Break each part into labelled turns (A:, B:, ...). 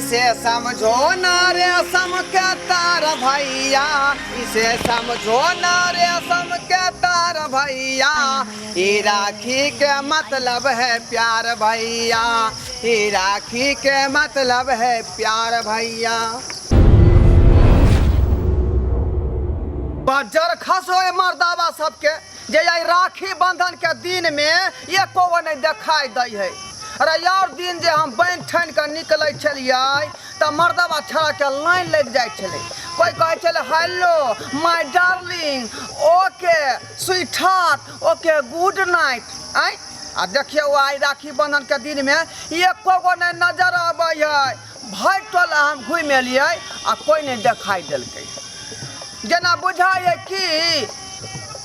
A: इसे समझो ना रेशम के तार भैया, इसे समझो ना रेशम के तार भैया, ई राखी के मतलब है प्यार भैया, ई राखी के मतलब है प्यार भैया। बजर खसो मर्दावा सबके जे आई राखी बंधन के दिन में एको गो नहि देखाई दै है। अरे यार दिन जे हम बनि ठानि कऽ निकलै छलियै तऽ मर्दबा छड़ा के लाइन लागि जाइ छलै। कोइ कहै छलै hello my darling, okay sweetheart, okay good night. आँय आ देखियौ आइ राखी बंधन के दिन में एको गो नहि नजर अबै है। भरि टोला हम घुमि एलियै आ कोइ नहि देखाई देलकै। जेना बुझाइए कि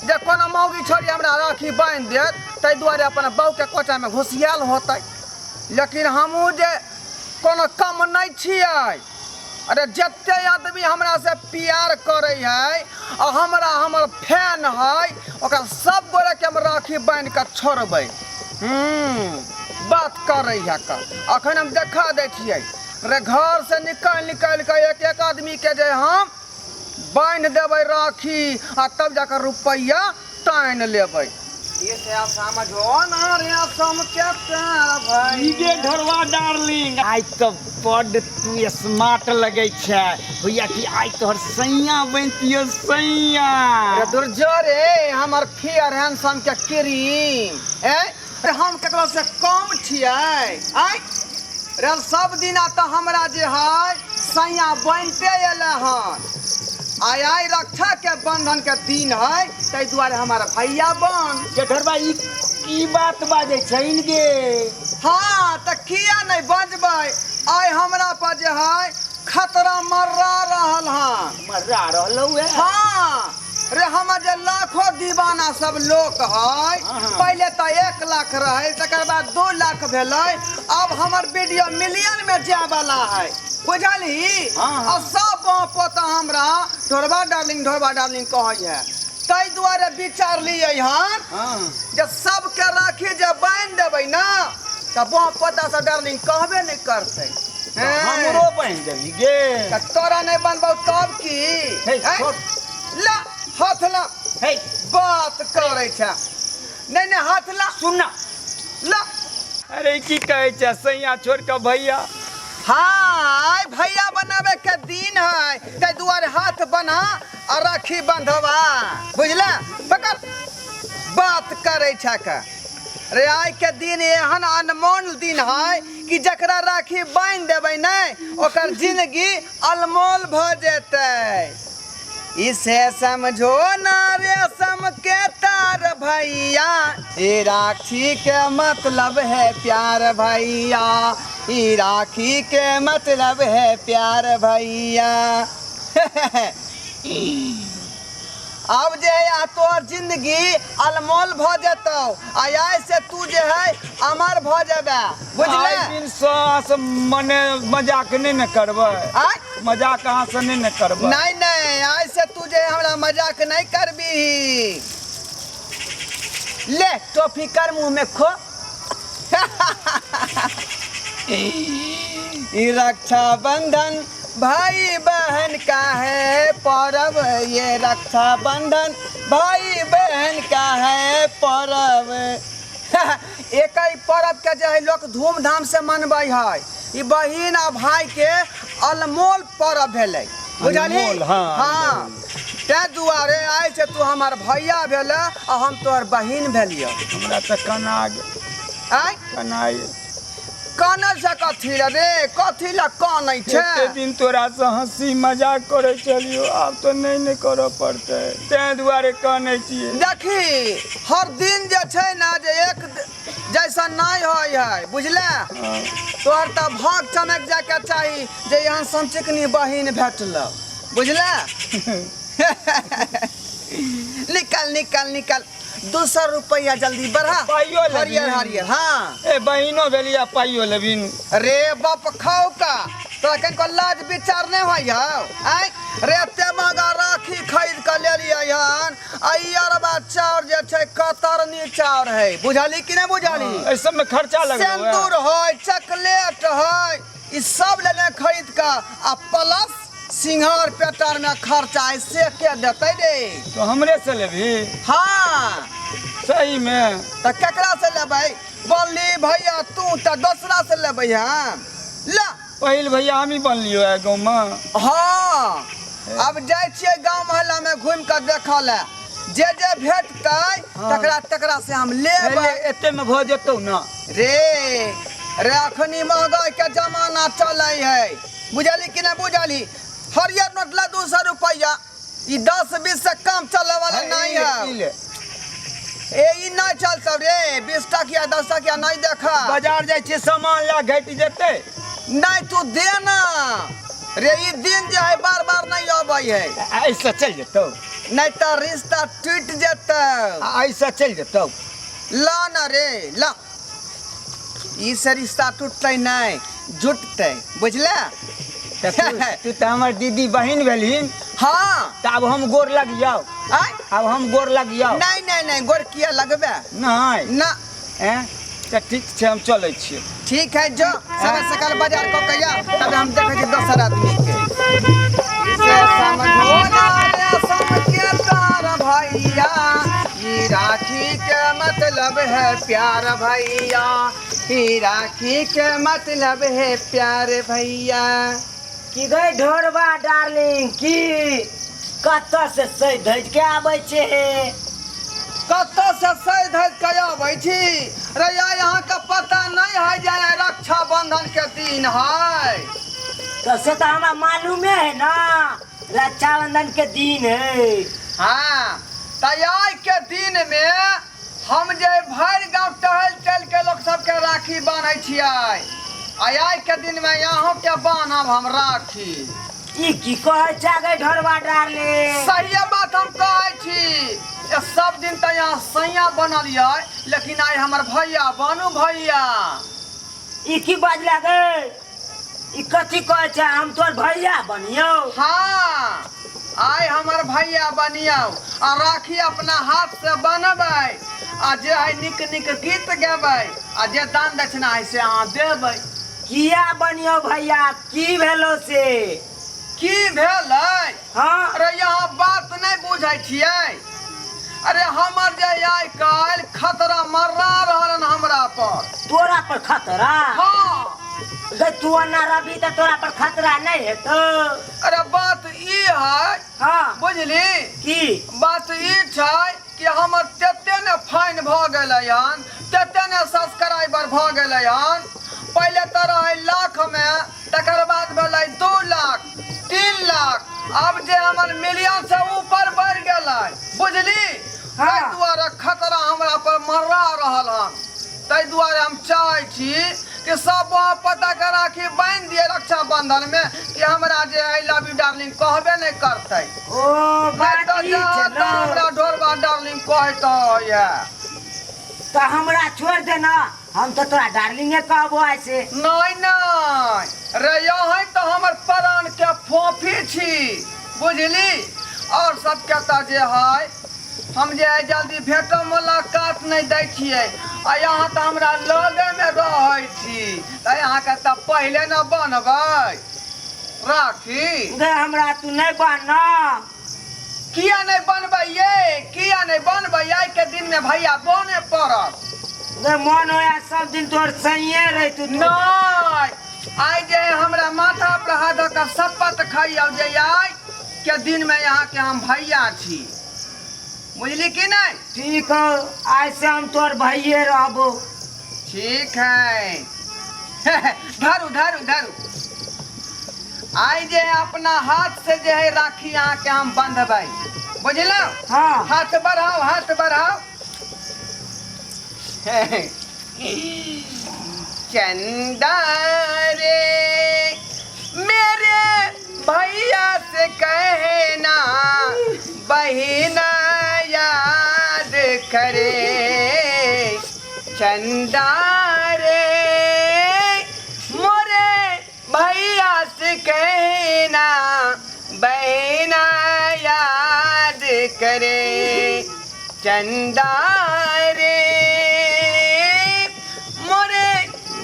A: जे कोनो मौगी छोड़ी हमरा राखी बान्हि देत, ताहि दुआरे अपन बहूके कोटामे घुसियाल होतै। लेकिन हमहूँ जे कोनो कम नहि छियै। अरे जते आदमी हमरा से प्यार करै है आ हमरा हमर फैन है, ओकरा सब गोरेके हम राखी बान्हि कऽ छोड़बै। बात करै है का अखन हम देखा दै छियै। रे घर से निकालि निकालि कऽ एक एक आदमीके जे हम बान्हि देबै राखी आ तब जाकर रुपैआ टानि लेबै। ये से आप समझो ना रे सम के प्यार भाई।
B: गे ढोरवा डार्लिंग, आइ तऽ बड्ड तू स्मार्ट लगै छै। भैया कि आइ तोहर सैया बनतियो सैया।
A: रे दुर्जो रे हमर फेयर हैंडसम के क्रीम ए रे हम ककरो से कम छियै? आइ रे सब दिना तऽ हमरा जे है सैया बनते एले हन। आइ आइ रक्षा के बंधन के दिन है, ताहि दुआरे हमार भैया बन।
B: गे ढोरबा ई की बात बाजै छै गे?
A: हाँ तऽ किया नहि बजबै? आइ हमरा पर जे है खतरा मर्रा रहल हन।
B: मर्रा रहलौ है?
A: हाँ रे हमर जे लाखों दीवाना सब लोक है, पहले तऽ 1 लाख रहे, तकर बाद 2 लाख भेलै, अब हमर वीडियो मिलियन में जाय वाला है, बुझलही?
B: हाँ।
A: आ सब बाप पोता हमरा ढोरबा डार्लिंग ढोरबा डार्लिंग कहै है। ताहि दुआरे विचार लियै हन जे सबके राखी जे बान्हि देबै ना तऽ बाप पोता सब डार्लिंग कहबे नहि करतै।
B: हमरो बान्हि देबही गे?
A: तऽ तोरा नहि बनबौ तब की?
B: हे,
A: हैं?
B: छोड़।
A: ला हाथ ला।
B: हे।
A: बात करै छै। नहि नहि हाथ ला।
B: सुन ना।
A: ला।
B: अरे की कहै छै सैया छोड़ कऽ भैया?
A: हाँ आइ भैया बनाबे के दिन है, ताहि दुआरे हाथ बना आ राखी बंधवा, बुझला? पकड़। बात करै छै का। रे आइ के दिन एहन अनमोल दिन है कि जकरा राखी बान्हि देबै ने ओकर जिंदगी अनमोल भऽ जेतै। इसे समझो ना रेशम के तार भैया, ई राखी के मतलब है प्यार भैया, ई राखी के मतलब है प्यार भैया। अब जे है आ तोहर जिंदगी अनमोल भऽ जेतौ, आ आइ से तू जे है अमर भऽ जेबे, बुझले?
B: आइ दिन से मने मजाक नहि ने करबै।
A: आइ?
B: मजाक अहाँ से नहि ने करबै।
A: नहीं नहीं, आइ से तू जे हमरा मजाक नहीं करबी। ले टॉफी कर मुंह में खो। ई रक्षाबंधन भाई बहन का है पर्व, ये रक्षाबंधन भाई बहन का है पर्व। एक पर्व के जे है लोग धूमधाम से मनबै है। ई बहिन आ भाई के अनमोल पर्व भेलै, बुझलही?
B: अनमोल, हाँ,
A: हाँ, ताहि दुआरे आइ से तू हमर भैया भेलै आ हम तोहर बहिन भेलियौ।
B: हमरा तऽ कना गेल।
A: आँय?
B: कना गेल।
A: कानै से कथी लए रे? कथी लए कानै छै?
B: एते दिन तोरा से हंसी मजाक करै छलियौ, आब तऽ नहि ने करऽ पड़तै, ताहि दुआरे कानै छियै।
A: देखी हर दिन जे छै ने जे एक जैसा नहि होइ है, बुझले?
B: हाँ।
A: तोहर तऽ भाग चमक जायके चाही जे एहन समचिकनी बहिन भेटल, बुझले? निकल निकल निकल, 200 रुपया जल्दी बढ़ा।
B: पाइयो लेबही?
A: हरियर हरियर। हाँ।
B: ए बहिनो भेली आ पाइयो लेबही?
A: रे बाप खाउ का, तोरा कनिको लाज विचार नहि होइ हौ? आँय रे एते महगा राखी खरीद कऽ लेलियै हन, आ ई अरबा चाउर जे छै कतरनी चाउर है, बुझली कि नहि बुझली?
B: एहि सबमे खर्चा लगलौ है?
A: सिन्दूर है, चॉकलेट है, ई सब लेने खरीद के आ प्लस सिंघार पेटर में खर्चा है से के देतै रे।
B: तो हमरे से लेबही?
A: हाँ।
B: सही में?
A: तऽ केकरा से लेबै? बोलली भैया तू तऽ दोसरा से लेबै हम ला।
B: पहिल भैया हम ही बनलियो है गाँव में।
A: हाँ, अब जाइ छियै गाँव मोहल्ला में घूमि कऽ देखऽ लए, जे जे भेटतै तकरा तकरा से हम लेबै।
B: एते में भऽ जेतौ ना?
A: रे रे अखनी महगाई के जमाना चलै है, बुझली कि नहीं बुझली? हरियर नोट ला 200 रुपया, ई 10-20 से कम चले वाला नहीं है। ए ई नहीं चलतौ रे, 20 टकिया 10 टकिया नहीं देखा।
B: बाजार जाइ छियै सामान ला घटि जेतै।
A: नहीं तू दे ना रे, ई दिन जे है बार बार नहीं अबै है।
B: ऐसे चलि जेतौ?
A: नहीं तो रिश्ता टूट जेतौ।
B: ऐसे चलि जेतौ?
A: ला ना रे ला, ई से रिश्ता टूटतै नहीं जुटतै, बुझले?
B: तू तऽ हमर दीदी बहिन भेलहिन।
A: हाँ।
B: तऽ आब हम गोर लगियौ।
A: आय?
B: आब हम गोर लगियौ।
A: नहीं नहीं नहीं, गोर किया लगबे?
B: नहीं
A: ना।
B: एँ तऽ ठीक छै, हम चलै छियै।
A: ठीक है, जो सबे सकाल बाजार कऽ के आ, तब हम देखै छी दोसर आदमी के। से समझो ना रे समझ तार भैया, ई राखी के मतलब है प्यार भैया, ई राखी के मतलब है प्यार भैया।
C: की गई ढोरबा डार्लिंग, की कतऽ से सजि धजि के आबै छै?
A: कतऽ से सजि धजि के आबै छी रे? यहाँ के पता नहीं है जे रक्षाबंधन के दिन है।
C: तो से तऽ हमरा मालूमे है ना, रक्षाबंधन के दिन है।
A: हाँ, तऽ आइ के दिन में हम जे भरि गाँव टहल टहल के लोक सबके राखी बान्है छियै, आ आइ के दिन में अहूँ के बान्हब हम राखी।
C: ई की कहै छै गे ढोरबा डार्लिंग?
A: सहिए बात हम कहै छी। ए सब दिन तऽ यहाँ सैया बनल ये, लेकिन आइ हमर भैया बनू भैया।
C: ई की बजला गे? ई कथी कहै छै? हम तोर भैया बनियौ?
A: हाँ, आइ हमर भैया बनियौ आ राखी अपना हाथ से बनबै, आ जे है नीक नीक गीत गेबै, आ जे दान दक्षिणा है से अहाँ देबै।
C: किया बनियौ भैया? की भेलो से?
A: की भेलै?
C: हाँ।
A: अरे यहाँ बात नहीं बुझै छियै। अरे हमर जे आइ काल्हि खतरा मर्रा रहल हमरा पर।
C: तोरा पर खतरा?
A: हाँ।
C: गे तू ओना रहबी तऽ तोरा पर खतरा नहीं हेतौ।
A: अरे बात ई है।
C: हाँ।
A: बुझली?
C: की
A: बात ई छै कि हमर तेते ने फाइन भऽ गेलै हन, तेते ने सब्सक्राइबर भऽ गेलै हन। पहिले तऽ रहै लाख में, तकर बाद भेलै 2 लाख 3 लाख, आब जे हमर मिलियन से ऊपर बढ़ि गेलै, बुझली?
C: हाँ।
A: ताहि दुआरे खतरा हमरा पर मर्रा रहल हन। ताहि दुआरे हम चाहै छी कि सब पता के राखी बान्हि दिए रक्षाबंधन में, कि हमरा जे I love you darling कहबे नहीं करतै।
C: ओ बात
A: तऽ
C: ई छै
A: तऽ हमरा ढोरबा डार्लिंग कहैत ये।
C: तऽ हमरा छोड़ दे ना, हम तऽ तोरा डार्लिंगे कहबो आइ से।
A: नहीं नहीं रे, यहाँ तऽ हमर प्राण के फोफी छी, बुझली? और सबके तऽ जे है हम जे है जल्दी भेटो मुलाकात नहीं दै छियै, आ यहाँ तऽ हमरा लगे में रहै छी, तऽ अहाँके तऽ पहिले न बनबै राखी।
C: गे हमरा तू नहीं बन ना।
A: किया नहीं बनबै ये? किया नहीं बनबै? आइ के दिन में भैया बने पड़त।
C: गे मन होया सब दिन तोर सहिए रह तू।
A: नहीं, आइ जे हमरा माथा पर हाथ धऽ कऽ शपथ खइयौ जे आइ के दिन में यहाँ के हम भैया छी, बुझली कि नहीं?
C: ठीक हो, आइ से हम तोर भैये रहबो।
A: ठीक है। धरू धरू धरू, आइ जे अपना हाथ से जे है राखी अहाँ के हम बंधबै, बुझलौ?
C: हाँ।
A: हाथ बढ़ाओ, हाथ बढ़ाओ। चंदा रे मेरे भैया से कहना बहिना याद करे, चंदा रे मोरे भैया से कहना बहिना याद करे, चंदा रे मोरे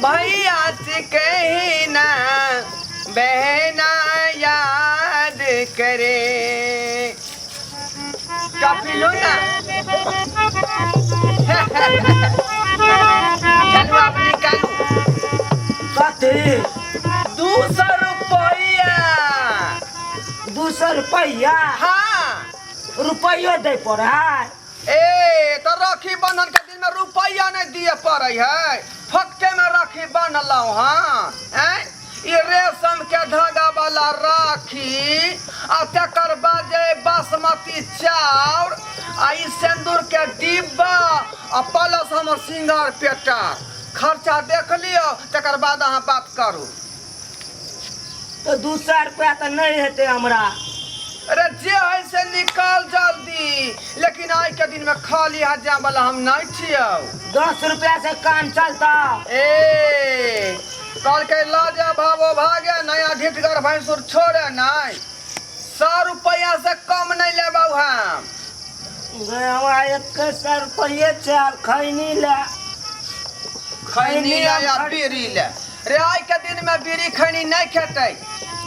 A: भैया से कहना बहना याद करे। टॉफी लो ना। चलू आप निकालू।
C: कथी?
A: 200 रुपया।
C: 200 रुपया?
A: हाँ।
C: रुपयो दै पड़े है?
A: ए तो राखी बंधन के दिन में रुपया नहीं दिए पड़े है, फक्के में राखी बांधलौ। हाँ हैं, ई रेशम के धागा वाला राखी आ तकर बाद जे बासमती चाउर आ ई सिंदूर के डिब्बा आ प्लस हमर सिंगार पेटा खर्चा देख लियौ, तकर बाद अहाँ बात करू।
C: तो 200 रुपया तो नहीं हेतै हमरा।
A: अरे जे है से निकाल जल्दी, लेकिन आइ के दिन में खाली हाथ जाए वाला हम नहीं छियौ।
C: 10 रुपया से काम चलता।
A: ए कल के लाजे भावो भागे नया ढिठगर भैंसुर छोड़े नहीं, 100 रुपया से कम नहीं लेबौ हम।
C: हमरा 21 रुपये चाल खैनी ले।
A: खैनी ले या बीड़ी ले। रे आइ के दिन में बीड़ी खैनी नहीं खेतै,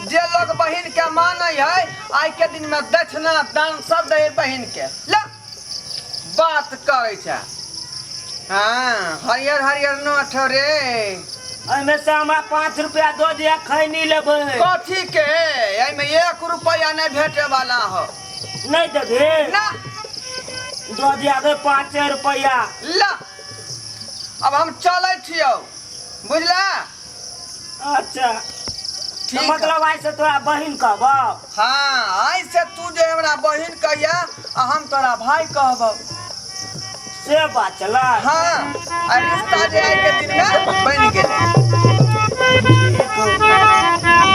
A: जे लोग बहिन के मानै है आइ के दिन में दक्षिणा दान सब दे बहिन के। ले बात करै छै। हाँ हरियर हरियर नोट रे।
C: एहिमे से हमरा 5 रुपया दऽ दिअ खैनी लेबै।
A: कथी के? एहिमे 1 रुपया नहीं भेटे वाला हो।
C: नहीं देबे?
A: ना।
C: दऽ दिया गए 5 रुपया।
A: ला अब हम चलै छियौ, बुझला?
C: अच्छा
A: ठीक।
C: मतलब आइ से तोरा बहिन कहबौ?
A: हाँ आइ से तू जे हमरा बहिन कहिया आ हम तोरा भाई कहबौ।
C: से बात चला।
A: हाँ आ रिश्ता जे आइ के दिन में बनि गेल।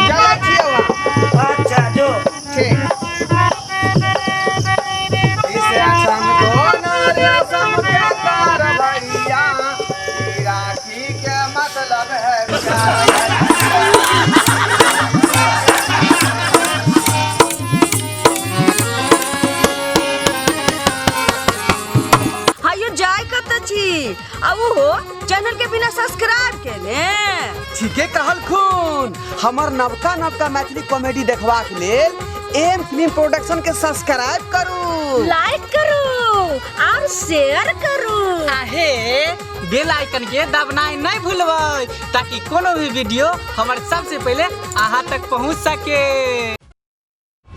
A: चलै छियौ हम।
C: अच्छा जो।
A: ठीक। इसे हमको ना रेशम के तार भैया, ई राखी के मतलब है प्यार।
D: हायो जाय कत छी आ उहो चैनल के बिना सब्सक्राइब केने।
A: ठीके कहल खून, हमर नवका नवका मैथिली कॉमेडी देखबाक लेल एम फिल्म प्रोडक्शन के सब्सक्राइब करू,
D: लाइक करू और शेयर करू।
E: आहे बेल आइकन के दबनाइ नहीं भूलबै ताकि कोनो भी वीडियो हमर सबसे पहले अहाँ तक पहुँच सके।